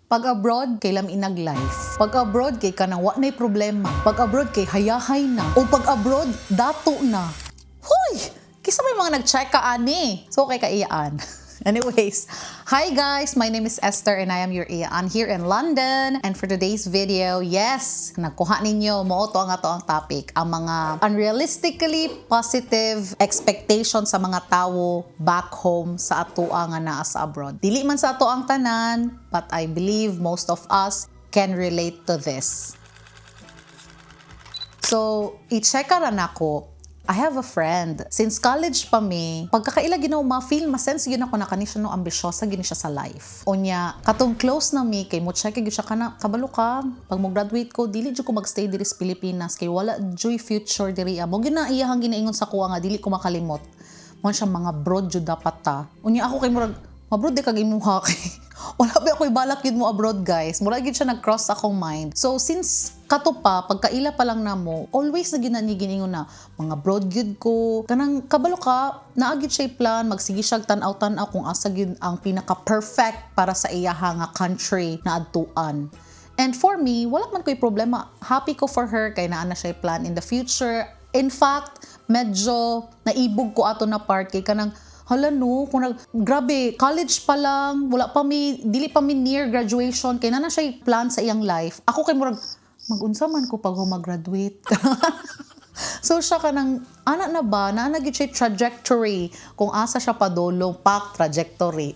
Pag abroad, kay lami nag life. Pag abroad, kay kanang wa na'y problema. Pag abroad, kay hayahay na. O pag abroad, dato na. Huy! Kisa may mga nag-check ka ani. So, okay ka iyaan. Anyways, hi guys! My name is Esther and I am your iyaan here in London. And for today's video, yes, nakuha ninyo, mao to ang ato ang topic, ang mga unrealistically positive expectations sa mga tawo back home sa atoa nga naa sa abroad. Dili man sa ato ang tanan, but I believe most of us can relate to this. So, i-check ra nako. I have a friend. Since college pa mi, pagkakaila ginaw ma-feel, ma-sense gyud ako na kani siya no, ambisyosa gini siya sa life. Unya, katong close na mi, kay mo check gyud siya kana, "Kabalo ka, pag mo graduate ko, dili jud ko magstay diri sa Pilipinas, kay wala juy future diri." Mo gina iyahang ginaingon sa kuha nga dili ko makalimot. Mo siya mga abroad jud dapat ta. Unya ako kay murag, mabroad di kag imuha kay wala ba ako'y balak yun mo abroad, guys. Mura gyud siya nag-cross akong mind. So since kato pa, pagkaila pa lang namo, always na gina niya giningon na mga abroad gyud ko. Kanang kabalo ka, naa gyud siya plan, magsige siya tan-aw-tan-aw kung asa gyud ang pinaka-perfect para sa iyaha nga country na adtuan. And for me, wala man ko'y problema. Happy ko for her kay naa na siya plan in the future. In fact, medyo naibog ko ato na part kay kanang hala no, kung nag, grabe, college pa lang, wala pa mi, dili pa mi near graduation, kay na na siya plan sa iyang life. Ako kay murag, mag-unsa man ko pag mag-graduate. So siya kanang, ana na ba, naa na gyud siya trajectory, kung asa siya padulong, pak, trajectory.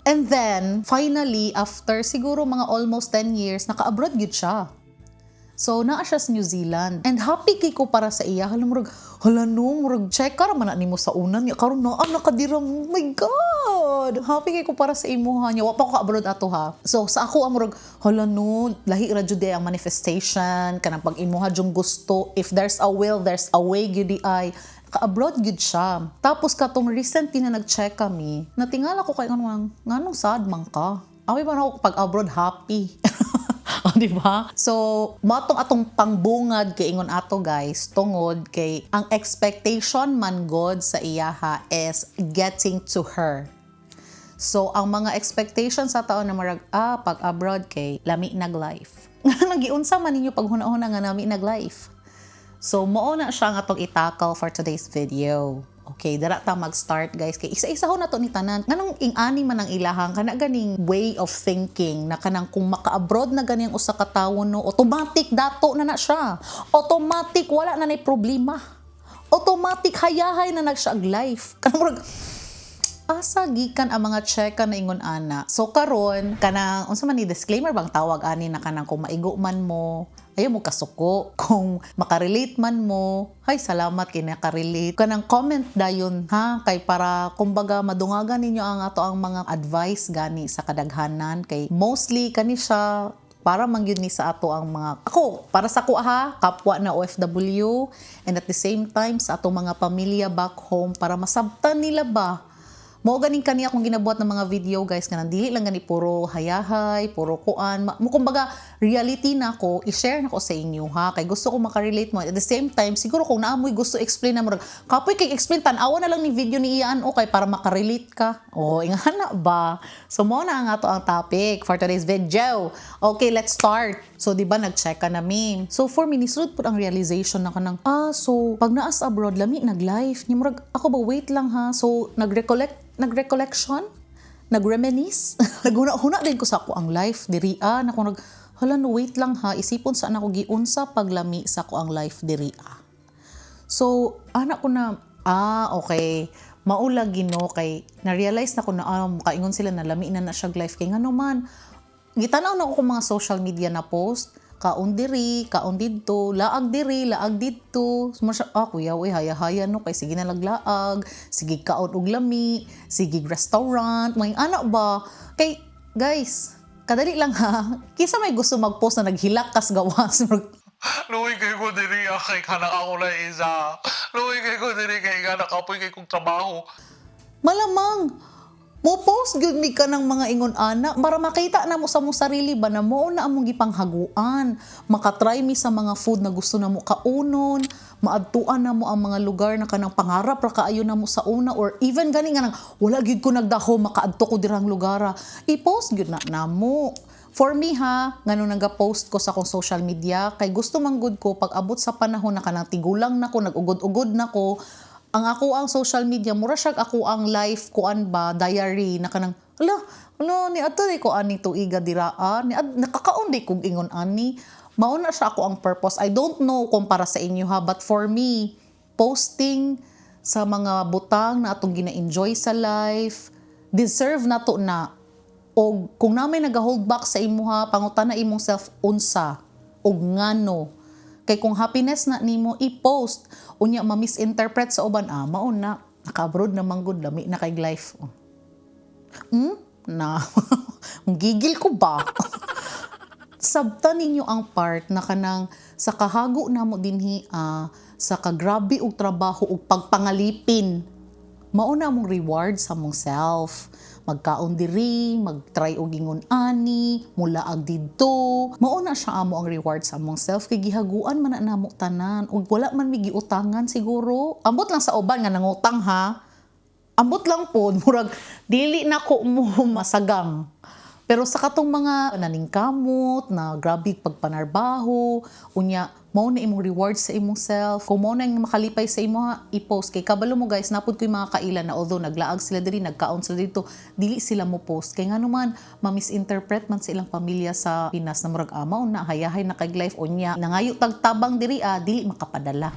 And then, finally, after siguro mga almost 10 years, naka-abroad gyud siya. So, naa siya sa New Zealand. And happy kay ko para sa iya. Hala, murag, hala no, murag, check ka man na nimo sa una niya. Karon naa nakadira, oh my God! Happy kay ko para sa imuha niya. Wa pa ko ka-abroad ato ha. So, sa ako, ang murag, hala no, lahi ra jud ang manifestation, kanang pag imuha jung gusto. If there's a will, there's a way gyud ay ka-abroad gyud siya. Tapos katong recently na nag-check kami, natingala ko kay nganong nganong sad man ka. Awi man ako pag abroad happy. O, di ba? So, matong atong pangbungad kay ingon ato guys, tungod kay ang expectation man god sa iyaha is getting to her. So, ang mga expectation sa tao na marag, ah, pag abroad kay lami nag life. Nagiunsa man ninyo pag huna-huna nga lami nag life? So, mao na siya nga atong i-tackle for today's video. Okay, dara ta mag-start guys kay isa-isa ho na to ni tanan. Nganong ing-ani man ang ilahang kana ganing way of thinking na kanang kung maka-abroad na gani ang usa ka tawo no, automatic dato na na siya. Automatic wala na nay problema. Automatic hayahay na na siya ag life. Kanang murag asa gikan ang mga cheka na ingon ana. So karon kanang unsa man ni disclaimer bang tawag ani na kanang kung maigo man mo, ayaw mo kasuko. Kung makarelate man mo, hay salamat kay nakarelate. Kanang comment dayon ha kay para kumbaga madungagan ninyo ang ato ang mga advice gani sa kadaghanan kay mostly kani siya para man gyud ni sa ato ang mga ako para sa ko ha kapwa na OFW and at the same time sa atong mga pamilya back home para masabtan nila ba. Mo ganing kaniya akong ginabuhat ng mga video guys nga dili lang gani puro hayahay, puro kuan. Mo kumbaga reality na ako, i-share na ko sa inyo ha kay gusto ko makarelate mo. At the same time, siguro kung naamoy gusto explain na murag kapoy kay explain tan-awa na lang ni video ni Ian okay para makarelate ka. Oh, ingana ba? So mo na ang ato ang topic for today's video. Okay, let's start. So di ba nag-check ka na mi. So for me nisulod pud ang realization na kanang so pag naas abroad lami nag life. Ni murag ako ba, wait lang ha. So nag-recollect nag-recollection, nag-reminisce, naghuna-huna din ko sa ako ang life diri ah, na nag hala no, wait lang ha, isipon sa ako giunsa paglami sa ako ang life diri ah. So, ana ko na, ah, okay, maula gino kay na-realize na ko na makaingon sila na lami na na siya life kay ngano man gitanaw na ko mga social media na post, kaon diri, kaon didto, laag diri, laag didto. So, siya, ah, kuya, uy, haya-haya no, kay sige na laglaag, sige kaon og lami, sige restaurant, may ana ba? Kay, guys, kadali lang ha, kisa may gusto mag-post na naghilak kas gawas. Luoy kay ko diri ah, kay kanang ako lang isa. Luoy kay ko diri kay nga nakapoy kay kong trabaho. Malamang, mo post gyud mi ka ng mga ingon ana para makita na mo sa mo sarili ba na mo na among gipanghaguan, makatry mi sa mga food na gusto na mo kaunon, maadtuan na mo ang mga lugar na kanang pangarap ra kaayo na mo sa una or even gani nga nang wala gyud ko nagdaho makaadto ko dirang lugar, i-post gyud na namo. For me ha, ngano nagapost ko sa akong social media, kay gusto man gud ko pag abot sa panahon na kanang tigulang na ko, nag-ugod-ugod na ko, ang ako ang social media mura siya ako ang life kuan ba, diary na kanang ala ano ni ato ni ko ani tuiga diraa ni ad, nakakaon di kog ingon ani. Mao na siya ako ang purpose. I don't know kung para sa inyo ha, but for me, posting sa mga butang na atong gina-enjoy sa life, deserve na to na. Og kung naa may nag-hold back sa imuha, pangutana imong self unsa og ngano. Kay kung happiness na nimo, i-post. Unya ma-misinterpret sa uban, ah, mao na naka-abroad na man gud, lami na kay life. Na gigil ko ba? Sabta ninyo ang part na kanang sa kahago namo dinhi, ah, sa kagrabe og trabaho ug pagpangalipin, mao na among reward sa among self. Magkaon diri, magtry og ingon ani, mulaag didto. Mao na siya amo ang reward sa among self kay gihaguan man na namo tanan ug wala man mi giutangan siguro. Ambot lang sa uban nga nangutang ha. Ambot lang po, murag dili na ko mo masagang. Pero sa katong mga naningkamot, na grabe pagpanarbaho, unya, mao na imong reward sa imong self. Kung mao na yung makalipay sa imo ha, i-post. Kay kabalo mo guys, napud ko yung mga kaila na although naglaag sila diri, nagkaon sila dito, dili sila mo post. Kay ngano man, ma-misinterpret man sa ilang pamilya sa Pinas na murag mao na, hayahay na kay life, unya, nangayo tagtabang diri ah, dili makapadala.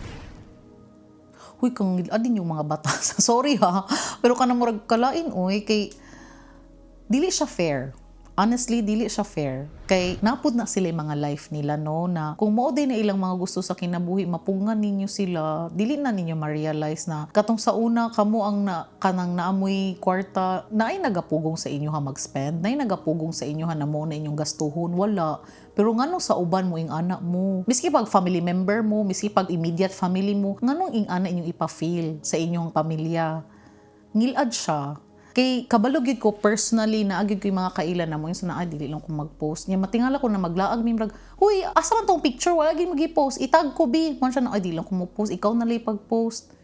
Huy, kang adin yung mga bata. Sorry ha. Pero kanang murag kalain, uy, kay dili siya fair. Honestly, dili siya fair. Kay napud na sila yung mga life nila, no, na kung mao din na ilang mga gusto sa kinabuhi, mapugngan ninyo sila, dili na ninyo ma-realize na katong sa una, kamo ang na, kanang naamoy kwarta, naay nagapugong sa inyo ha mag-spend, naay nagapugong sa inyo ha na mo na inyong gastuhon, wala. Pero ngano sa uban mo ing anak mo, miski pag family member mo, miski pag immediate family mo, nganong ing ana inyong ipa-feel sa inyong pamilya? Ngilad siya. Kay kabalo gyud ko personally na agid ko yung mga kaila na mo yung sa naa dili lang ko mag-post. Nya matingala ko na maglaag mi murag, "Huy, asa man tong picture, wala gyud magi-post. I-tag ko bi." Mo siya na, "Ay, di lang ko mo post, ikaw na lang pag-post."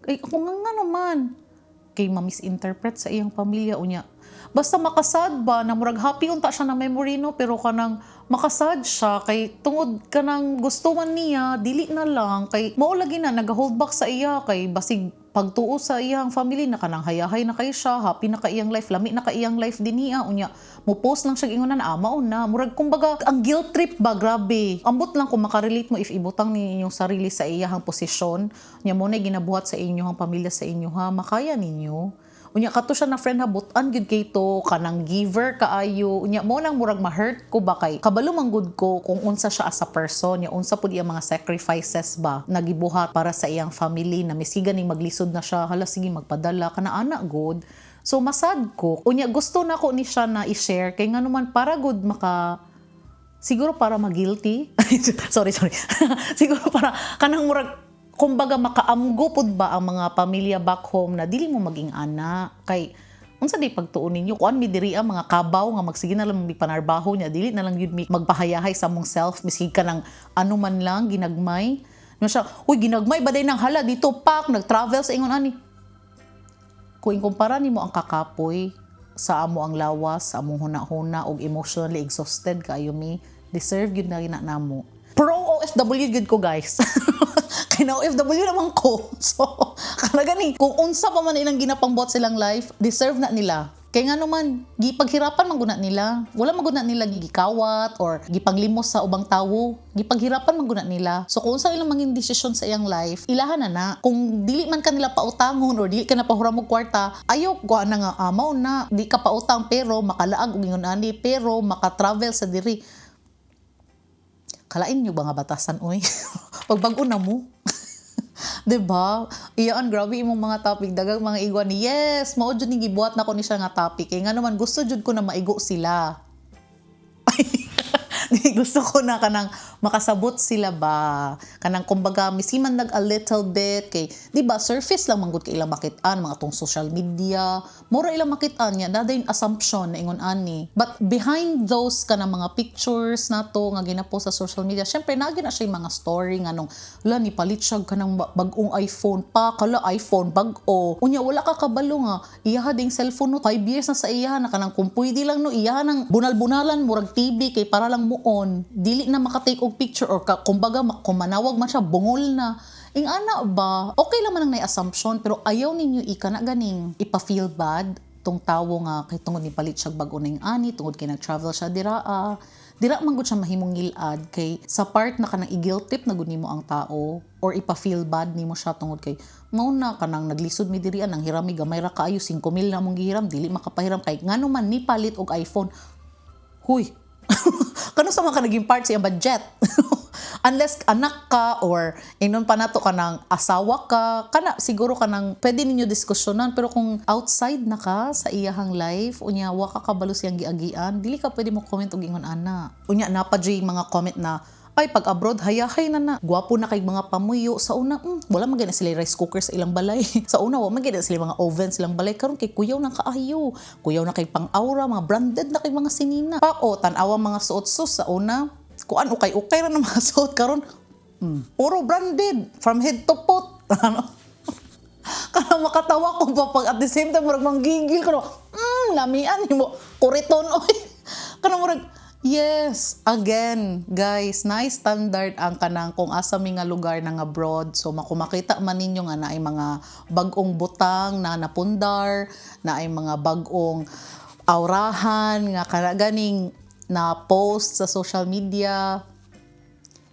Kay ako nga nga naman kay ma-misinterpret sa iyang pamilya unya. Basta makasad ba na murag happy unta siya na memory no, pero kanang makasad siya kay tungod kanang gusto man niya, dili na lang kay mao lagi na nag-hold back sa iya kay basig pagtuo sa iyang family na kanang hayahay na kay siya, happy na kay iyang life, lami na kay iyang life din niya. Unya mo post lang siya ingon na mao na murag kumbaga ang guilt trip ba, grabe. Ambot lang kung makarelate mo if ibutang ninyo inyong sarili sa iyang posisyon nya mo na ginabuhat sa inyong pamilya sa inyo ha, makaya ninyo. Unya kato siya na friend ha, butan gyud kay to, kanang giver kaayo. Unya mo nang murag ma-hurt ko ba kay kabalo man gud ko kung unsa siya as a person, nya unsa pud iyang mga sacrifices ba nagibuhat para sa iyang family na misiga ning maglisod na siya, hala sige magpadala kana ana good. So masad ko. Unya gusto na ko ni siya na i-share kay ngano man para good maka siguro para ma-guilty. Sorry, sorry. Siguro para kanang murag kumbaga makaamgo pud ba ang mga pamilya back home na dili mo maging ana kay unsa di pagtuon ninyo kuan mi diri ang mga kabaw nga magsige na lang mi panarbaho niya, dili na lang yun mi magpahayahay sa mong self miski ka ng ano man lang ginagmay no siya. Uy, ginagmay ba day nang hala dito pak nag-travel sa ingon ani. Kung ikumpara nimo ang kakapoy sa amo ang lawas, sa among huna-huna og emotionally exhausted kaayo mi, deserve gyud na gina namo. Pro OFW gyud ko guys. Kay na OFW naman ko. So, kana gani, kung unsa pa man ilang ginapangbuhat silang life, deserve na nila. Kay nga naman, gipaghirapan man guna nila. Wala man guna nila gikawat or gipanglimos sa ubang tawo. Gipaghirapan man guna nila. So kung unsa ilang mangin desisyon sa iyang life, ilahan na na. Kung dili man kanila pautangon or dili ka na pahuram og kwarta, ayaw ko na nga mao na di ka pautang pero makalaag og ingon ani pero maka-travel sa diri. Kalain nyo ba nga batasan oy? Pagbag-o na mo. 'Di ba? Iyaan grabe imong mga topic, dagang mga igwan. Yes, mao jud ning gibuhat nako ni siya nga topic. Kay nga naman gusto jud ko na maigo sila. Di Gusto ko na kanang makasabot sila ba. Kanang kumbaga misiman nag a little bit kay, di ba, surface lang manggod kay ilang makitaan mga tong social media. Mura ilang makitaan niya, daday assumption na ingon ani. But behind those kanang mga pictures nato nga ginapost sa social media, syempre naa na siya yung mga story nga nung la ni palit siya kanang bag-ong iPhone pa, kala iPhone bag-o. Unya wala ka kabalo nga iyaha ding cellphone no, 5 years na sa iyaha na, kanang kung pwede lang no, iyaha nang bunal-bunalan murag TV kay para lang mo-on, dili na makatake og picture or ka, kumbaga kung manawag man siya, bungol na. Ing ana ba, okay lang man ang nay assumption, pero ayaw ninyo ika na ganing ipa-feel bad tong tawo nga kay tungod ni palit siya bag-o ning ani, tungod kay nag-travel siya dira. Dira man gud siya mahimong ngilad kay sa part na kanang i-guilt trip na gud nimo ang tao or ipa-feel bad nimo siya tungod kay mao na kanang naglisod mi diri, nang hirami gamay ra kaayo, 5 mil na among gihiram, dili makapahiram kay ngano man ni palit og iPhone. Huy, kano sa mga ka naging part sa iyang budget? Unless anak ka or inon pa nato ka ng asawa ka, kana siguro ka nang pwede ninyo diskusyonan, pero kung outside na ka sa iyahang life, unya wa ka kabalo siyang giagian, dili ka pwede mo comment og ingon ana. Unya napa jud mga comment na ay, pag abroad hayahay na na, gwapo na kay mga pamuyo. Sa una, wala man gani sila rice cooker sa ilang balay. Sa una, wala man gani sila mga oven sa ilang balay. Karon kay kuyaw na kaayo, kuyaw na kay pang aura, mga branded na kay mga sinina pa. O tan-awa mga suot sus, sa una kuan, ukay ukay ra na mga suot. Karon, puro branded from head to foot. Ano kanang makatawa ko pa pag at the same time murag manggigil ko, lamian mo kuriton oy. Kanang murag, yes, again, guys, nice standard ang kanang kung asa mi nga lugar na nga abroad. So makumakita man ninyo nga naay mga bag-ong butang na napundar, naay mga bag-ong aurahan nga kana ganing na post sa social media,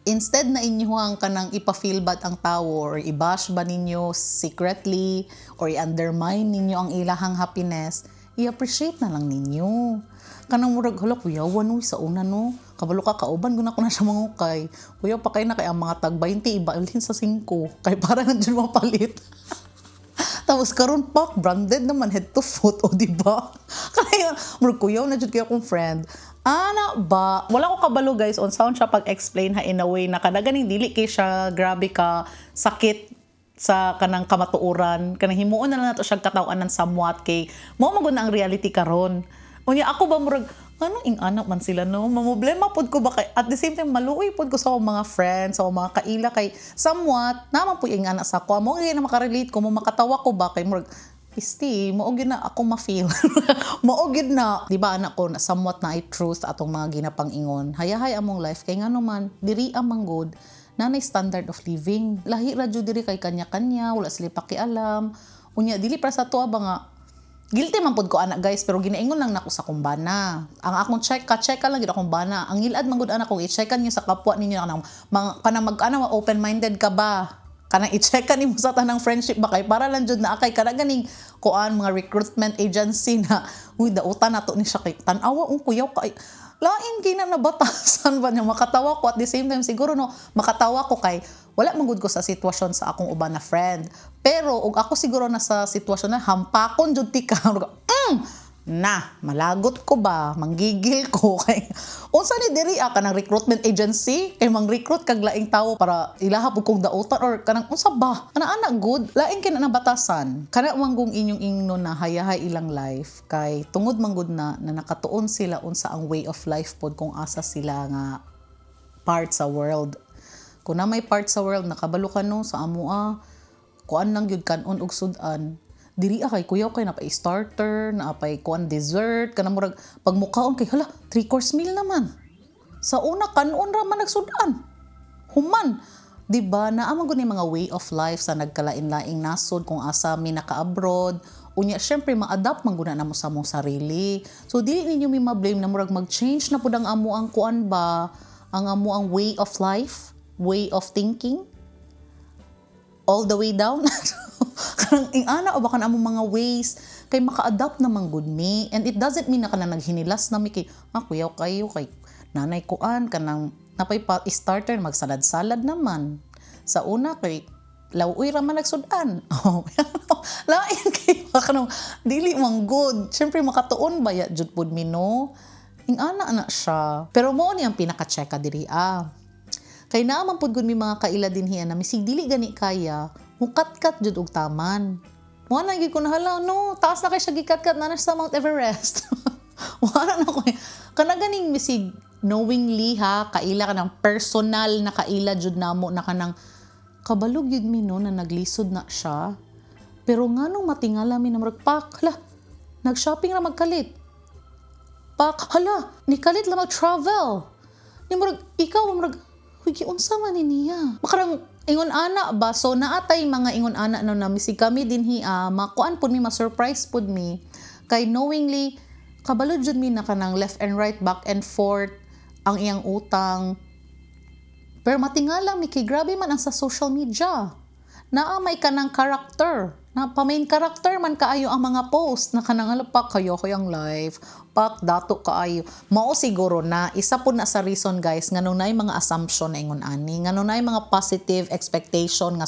instead na inyuhang kanang ipa-feel bad ang tao or i-bash ba ninyo secretly or i-undermine ninyo ang ilahang happiness, i-appreciate na lang ninyo. Kanang murag, "Hala, kuyawan uy, sa una no. Kabalo ka, kauban guna ko na siya mangukay. Kuyaw pa kay na kay ang mga tag 20 ibalhin sa 5 kay para na dyan mapalit." Tapos karon pak, branded naman head to foot, o di ba? Kaya murag kuyaw na jud kay akong friend. Ana ba? Wala ko kabalo, guys, on sound siya pag-explain ha, in a way na kada ganing dili kay siya grabe ka sakit sa kanang kamatuoran. Kanang himuon na lang nato siya kataw-anan somewhat kay mao man gud na ang reality karon. Unya ako ba, murag ano ing anak man sila no, mamroblema pod ko ba kay at the same time maluoy pod ko sa akong mga friends, sa akong mga kaila, kay somewhat naman po ing anak sa ako mo na makarelate ko mo, makatawa ko ba kay murag isti mao gyud na ako ma-feel, mao gyud na, di ba, anak ko na somewhat na ay truth atong mga ginapang-ingon. Hayahay among life kay ngano man diri amang good nanay standard of living, lahi ra jud diri kay kanya-kanya, wala sila pakialam. Unya dili para sa tuwa ba nga guilty man pud ko anak, guys, pero ginaingon lang nako sa akong bana. Ang akong check ka check ka lang gid akong bana. Ang ilad man gud anak kung i-checkan niyo sa kapwa ninyo, kanang mga kanang mag ana, open-minded ka ba? Kanang i-check ka nimo sa tanang friendship ba kay para lang jud na akay kana ganing kuan, mga recruitment agency na, "Uy, dautan nato ni siya kay tan-awa ang kuyaw kay lain kina na batasan ba niya." Makatawa ko at the same time siguro no, makatawa ko kay wala man gud ko sa sitwasyon sa akong uban na friend, pero og ako siguro na sa sitwasyon na hampakon jud tika, na malagot ko ba, manggigil ko kay unsa ni diri ka ng recruitment agency kay mang-recruit kag laing tawo para ilaha pud kong dautan or kanang unsa ba ana ana good lain kay na nabatasan. Kana manggong inyong ingnon na hayahay ilang life kay tungod manggod na na nakatuon sila unsa ang way of life pod kung asa sila nga part sa world. Kung na may part sa world nakabalo ka no, sa amoa kuan lang gyud, kan-on og sud-an. Diri kay kuyaw kay napay starter, napay kuan, dessert, kanang murag pag mukaon kay hala, three course meal naman. Sa una, kanon ra man nagsud-an. Human, di ba, naa man gud ni mga way of life sa nagkalain-laing nasod kung asa mi naka-abroad. Unya syempre ma-adapt man gud na namo sa among sarili. So dili ninyo mi ma-blame na murag mag-change na pud ang amo ang kuan ba, ang amo ang way of life, way of thinking, all the way down. Kanang ingana o baka na among mga ways kay maka-adapt naman gud mi, and it doesn't mean na kanang naghinilas na mi kay kuyaw kayo kay nanay kuan, kanang napay pa starter, magsalad-salad naman. Sa una kay lawoy ra man nagsud-an. Oh, lain kay kanang dili man good. Syempre makatuon ba ya jud pud mi no. Ingana na siya. Pero mao ni ang pinaka-checka diri ah. Kay naa man pud gud mi mga kaila dinhi na misig dili gani kaya, mukatkat jud og taman. Mo na gyud ko na, hala no, taas na kay siya gikatkat na na sa Mount Everest. Wala na ko. Kana ganing misig knowingly ha, kaila ka ng personal na kaila jud namo na kanang kabalog yun mi no na naglisod na siya. Pero nganong matingala mi na murag pak, hala, nag-shopping na magkalit. Pak, hala, nikalit lang mag-travel. Ni murag, ikaw, murag, huy, giunsa man ni niya? Makarang, ingon ana ba? So, naatay mga ingon ana no na misig kami dinhi, ah, makuan pud mi, ma-surprise pud mi. Kay knowingly, kabalo jud mi na kanang left and right, back and forth, ang iyang utang. Pero matingala mi kay grabe man ang sa social media. Naa may kanang character. Na pa main character man kaayo ang mga post na kanang ala pak kayo ko ang life. Pak dato kaayo. Mao siguro na isa po na sa reason, guys, nganong naay mga assumption na ingon ani, nganong naay mga positive expectation nga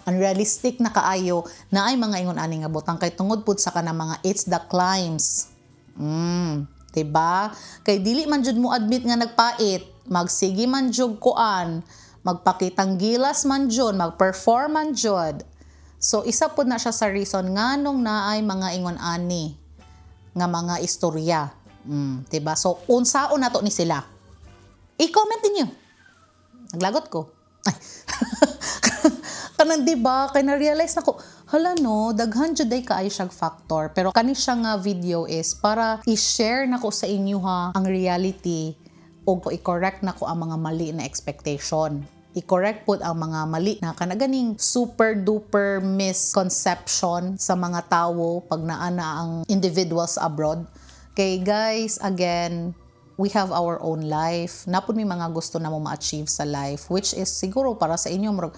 unrealistic na kaayo, naay mga ingon ani nga butang kay tungod pud sa kanang mga it's the climbs. 'Di ba? Kay dili man jud mo admit nga nagpait, magsige man jud kuan, magpakitang gilas man jud, magperform man jud. So isa pud na siya sa reason nganong naay mga ingon ani nga mga istorya. 'Di ba? So unsaon nato ni sila? I-comment ninyo. Naglagot ko. Ay. Kanang, di ba, kay na-realize nako, hala no, daghan jud ay kaayo siyang factor. Pero kani siya nga video is para i-share nako sa inyo ha ang reality o i-correct nako ang mga mali na expectation. I-correct pud ang mga mali na kanaganing super duper misconception sa mga tawo pag naa na ang individuals abroad. Kay guys, again, we have our own life. Napud may mga gusto na mo ma-achieve sa life, which is siguro para sa inyo murag,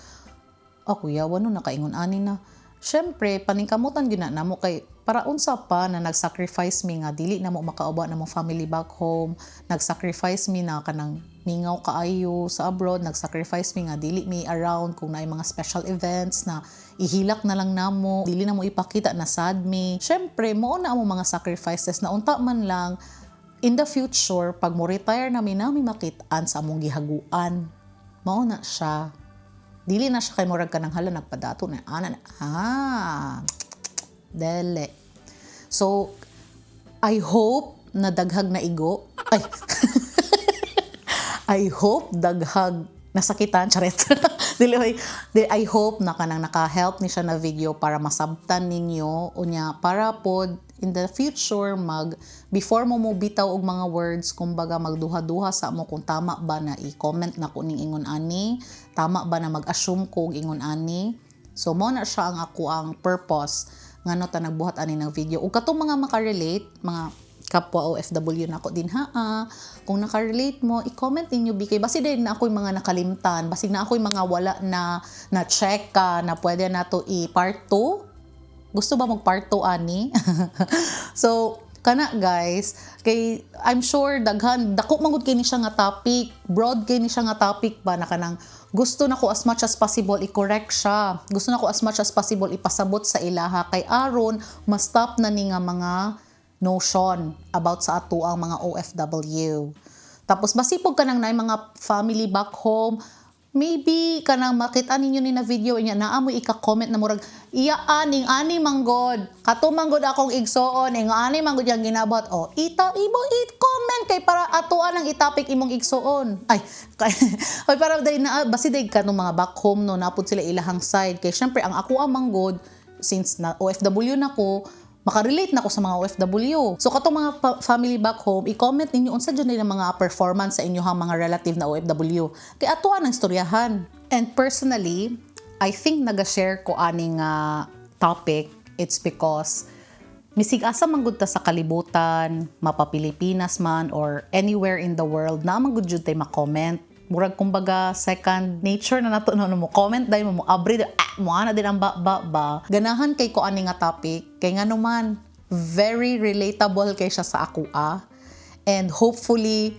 "Oh kuya, wano nakaingon ani na." Syempre, paningkamutan gyud na namo kay para unsa pa na nag-sacrifice mi nga dili na mo makauba na mo family back home, nag-sacrifice mi na kanang mingaw kaayo sa abroad, nag-sacrifice mi nga dili mi around kung naay mga special events na ihilak na lang namo, dili na mo ipakita na sad mi. Syempre, mao na amo mga sacrifices na unta man lang in the future pag mo retire na mi nami makit-an sa among gihaguan. Mao na siya. Dili na siya kay murag kanang hala nagpadato na ana na ah dele. So I hope na daghag na igo. Ay. I hope daghag nasakitan, charet. Dili oy. Di, I hope na kanang naka-help ni siya na video para masabtan ninyo unya para pod in the future mag before mo mo bitaw og mga words, kumbaga magduha-duha sa mo kung tama ba na i-comment na ko ning ingon ani, tama ba na mag-assume ko og ingon ani. So mo na siya ang ako ang purpose ngano ta nagbuhat ani ng video ug katong mga makarelate, mga kapwa OFW nako din ha ah. Kung nakarelate mo, i-comment ninyo BK. Basi din na ako'y mga nakalimtan, basig na ako'y mga wala na na check ka na pwede na to i part 2. Gusto ba mag part 2 ani? So kana guys, kay I'm sure daghan, dako man gud kay ni siya nga topic, broad kay ni siya nga topic ba na kanang gusto nako as much as possible i-correct siya. Gusto nako as much as possible ipasabot sa ilaha kay aron ma-stop na ni nga mga notion about sa ato ang mga OFW. Tapos basipog ka nang naay mga family back home, maybe kanang makita ninyo ni na video niya naa mo ika-comment na murag iya aning ani manggod kato manggod akong igsoon ing ani manggod yang ginabot o ita imo i-comment kay para atoan ang i-topic imong igsoon ay kay ay para day na basi day kanong mga back home no napud sila ilahang side kay syempre ang ako ang manggod since na OFW na ko, makarelate na ko sa mga OFW. So katong mga family back home, i-comment ninyo unsa jud ang mga performance sa inyong mga relative na OFW. Kay atoan ang istoryahan. And personally, I think naga-share ko aning topic, it's because misig asa man gud ta sa kalibutan, mapa Pilipinas man or anywhere in the world, naa man gud jud tay ma-comment. Murag kumbaga second nature na nato no mo comment dahil mo mo abri ah, mo ana din ang ba ba ba. Ganahan kay ko ani nga topic kay ngano man very relatable kay siya sa ako ah. And hopefully,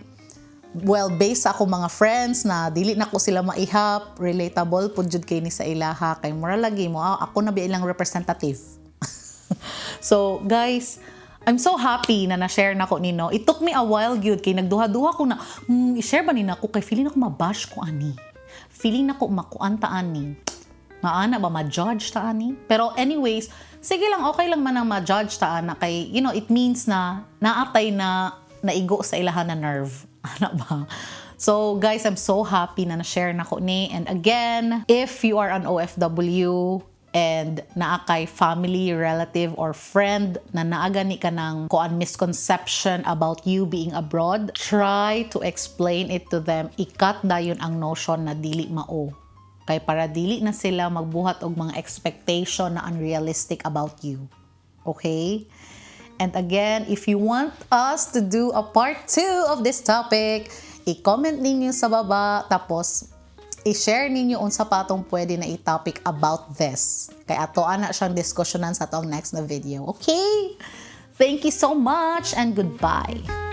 well, based sa ako mga friends na dili na ko sila maihap, relatable pud jud kay ni sa ilaha kay mura lagi mo ah, ako na bilang representative. So, guys, I'm so happy na na-share nako ni, no. It took me a while gyud kay nagduha-duha ko na, i-share ba ni nako kay feeling nako mabash ko ani. Feeling nako makuan ta ani. Maana ba, ma-judge ta ani? Pero anyways, sige lang, okay lang man ang ma-judge ta ana kay it means na naatay na naigo sa ilahan na nerve. Ana ba? So guys, I'm so happy na na-share nako ni. And again, if you are an OFW and naa kay family, relative, or friend na naa gani ka ng kuan misconception about you being abroad, try to explain it to them. I-cut dayon ang notion na dili mao. Kay para dili na sila magbuhat og mga expectation na unrealistic about you. Okay? And again, if you want us to do a part 2 of this topic, i-comment ninyo sa baba, tapos i-share ninyo unsa pa atong pwede na i-topic about this. Kay ato ana siyang diskusyonan sa atong next na video. Okay? Thank you so much and goodbye.